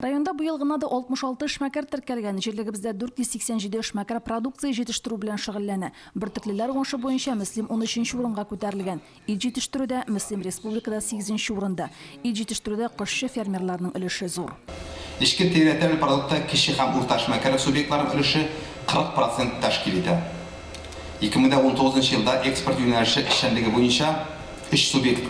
Районда быел гына да 66 эшмәкәр теркәлгән. Җирлегебездә 487 эшмәкәр продукция җитештерү белән шөгыльләнә. Бөртеклеләр уңышы буенча Мөслим унөченче урынга күтәрелгән. Ит җитештерүдә Мөслим республикада сигезенче урында. Ит җитештерүдә кошчы фермерларның өлеше зур. Эчке территориаль продуктта кече һәм урта эшмәкәрлек субъектларының өлеше 40 процент тәшкил итә. 2019 нчы елда экспорт юнәлеше эшчәнлеге буенча өч субъект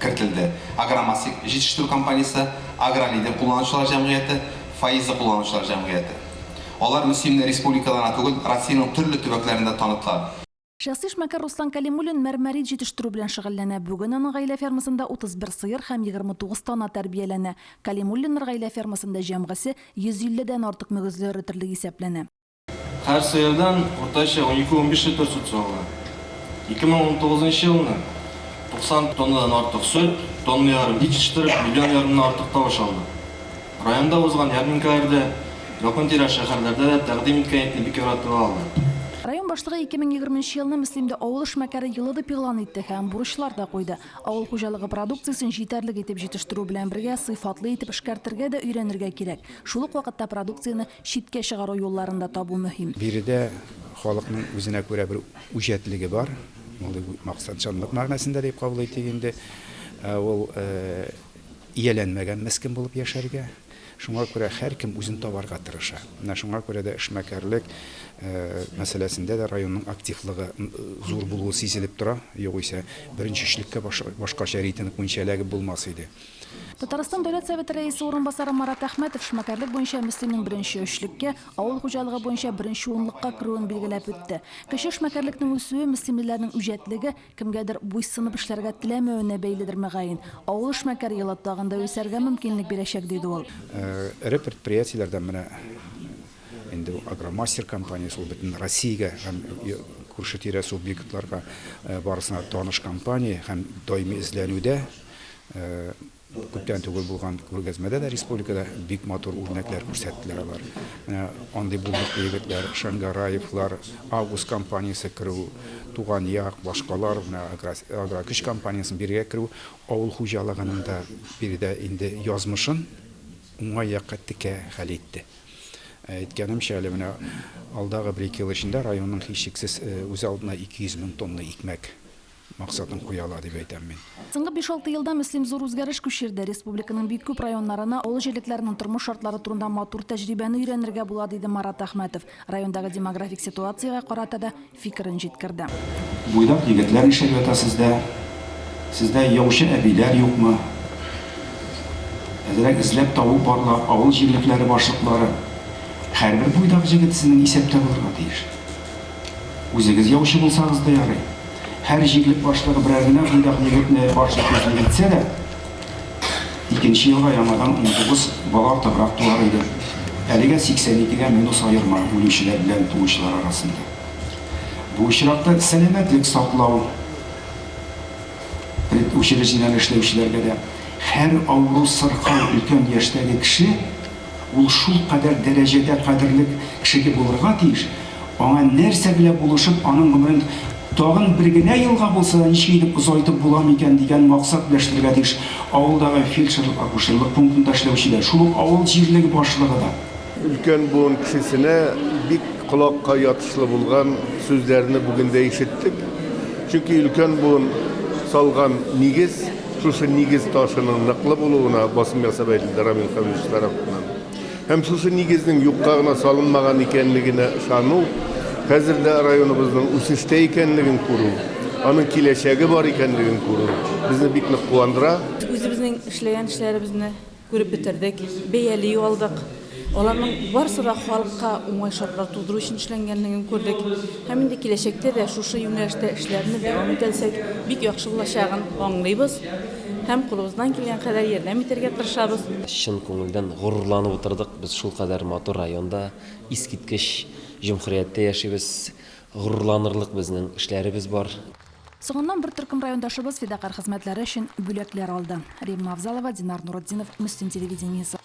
кертелде, Агромассик җитештерү компаниясе, Агролидер кулланучылар җәмгыяте, Фаиза кулланучылар җәмгыяте. Алар Мөслимне республикада гына түгел, Россиянең төрле төбәкләрендә таныттылар. Шәхси эшмәкәр Руслан Кәлимуллин мәрмәрит җитештерү белән шөгыльләнә. Бүген аның гаилә фермасында 31 сыер һәм 29 тана тәрбияләнә. Кәлимуллиннар гаилә фермасында җәмгысе 150 дән артык мөгезле эре терлек исәпләнә. Һәр сыердан уртача унике-унбиш литр сөт савыла. 2019 нчы елны 90 тоннадан артык сөт, тонна ярым ит җитештереп, миллион ярымнан артык табыш алдык. Районда узган ярминкәләрдә, якын-тирә шәһәрләрдә дә тәкъдим иткән итне бик яратып алалар. Район башлыгы 2020 нче елны Мөслимдә Авыл эшмәкәре елы дип игълан итте һәм бурычлар да куйды. Авыл хуҗалыгы продукциясен җитәрлек итеп җитештерү белән бергә сыйфатлы итеп эшкәртергә дә өйрәнергә кирәк. Шул ук вакытта продукцияне читкә чыгару юлларын да табу мөһим. Биредә халыкның үзенә күрә бер үҗәтлеге бар, мондый максатчанлык мәгънәсендә дип кабул итик инде. Ул ияләнмәгән мескен булып яшәргә. Шуңа күрә һәркем үзен табарга тырыша. Менә шуңа күрә дә эшмәкәрлек мәсьәләсендә дә районның активлыгы зур булуы сизелеп тора. Югыйсә, беренче өчлеккә башкача рейтинг буенча эләгеп булмас иде. Татарстан Дәүләт Советы Рәисе урынбасары Марат Әхмәтов эшмәкәрлек буенча Мөслимнең беренче өчлеккә, авыл хуҗалыгы буенча беренче унлыкка керүен билгеләп үтте. Кече эшмәкәрлекнең үсүе мөслимлеләрнең үҗәтлеге, кемгәдер буйсынып эшләргә теләмәвенә бәйледер, мөгаен. Авыл эшмәкәр елы тагын да үсәргә мөмкинлек бирәчәк, диде ул. Эре предприятиеләрдән менә инде Агромастер компаниясе, ул бөтен Россиягә һәм күрше-тирә субъектларга барысына таныш компания һәм даими эзләнүдә. Күптән түгел булган күргәзмәдә дә республикада бик матур үрнәкләр күрсәттеләр алар. Менә андый булдыклы егетләр, Шангараевлар, Август компаниясе керү, Туган як, башкалар, менә Агрокөч компаниясен бирегә керү авыл хуҗалыгының да биредә инде язмышын уңай якка текә хәл итте. Әйткәнемчә, әле менә алдагы бер-ике ел эчендә районның һичшиксез үз алдына 200 мең тонна икмәк максатын куя ала дип әйтәм мин. Соңгы биш-алты елда Мөслим зур үзгәреш күчерде. Республиканың бик күп районнарына авыл җирлекләренең тормыш шартлары турында матур тәҗрибәне өйрәнергә була, диде Марат Әхмәтов. Райондагы демографик ситуациягә карата да фикерен җиткерде. Буйдак егетләр нишләп ята сездә? Сездә яучы әбиләр юкмы? Әзрәк эзләп табып барлап, авыл җирлекләре башлыклары, һәрбер буйдак җегет сезнең исәптә булырга тиеш. Үзегез яучы булсагыз да ярый. Һәр җирлек башлыгы берәр генә буйдак егетне башлык күзле итсә дә, икенче елга яңадан 19 бала артыграк туар иде. Әлегә 82 гә минус аерма үлүчеләр белән туучылар арасында. Бу очракта сәламәтлек саклау предучреждениеләрендә эшләүчеләргә дә һәр авыру-сырхау өлкән яшьтәге кеше, Ул шулкадәр дәрәҗәдә кадерле кешеге булырга тиеш, аңа нәрсә белән булышып, аның гомерен тагын бер генә елга булса да ничек итеп озайтып була микән дигән максат белән эшләргә тиеш авылдагы фельдшерлык-акушерлык пунктында эшләүче дә, шул ук авыл җирлеге башлыгы да. Өлкән буын кешесенә бик колакка ятышлы булган сүзләрне бүген дә ишеттек. Чөнки өлкән буын салган нигез, Шушы нигез ташының ныклы булуына басым ясап әйтелде Рамил Хәмидович тарафыннан. Һәм шушы нигезнең юкка гына салынмаган икәнлегенә ышану, хәзер дә районыбызның үсештә икәнлеген күрү, аның киләчәге бар икәнлеген күрү безне бик нык куандыра. Үзебезнең эшләгән эшләребезне Күреп бетердек, бәяли алдык. Аларның барысы да халыкка уңай шартлар тудыру өчен эшләнгәнлеген күрдек. Һәм инде киләчәктә дә шушы юнәлештә эшләрне дәвам итә алсак, бик яхшы булачагын аңлыйбыз һәм кулыбыздан килгән кадәр ярдәм итәргә тырышабыз. Чын күңелдән горурланып утырдык, без шулкадәр матур районда, искиткеч җөмһүрияттә яшибез, горурланырлык безнең эшләребез бар. Соңыннан бер төркем райондашыбыз фидакарь хезмәтләре өчен бүләкләр алды. Римма Авзалова, Динар Нуретдинов, Мөслим телевидениесе.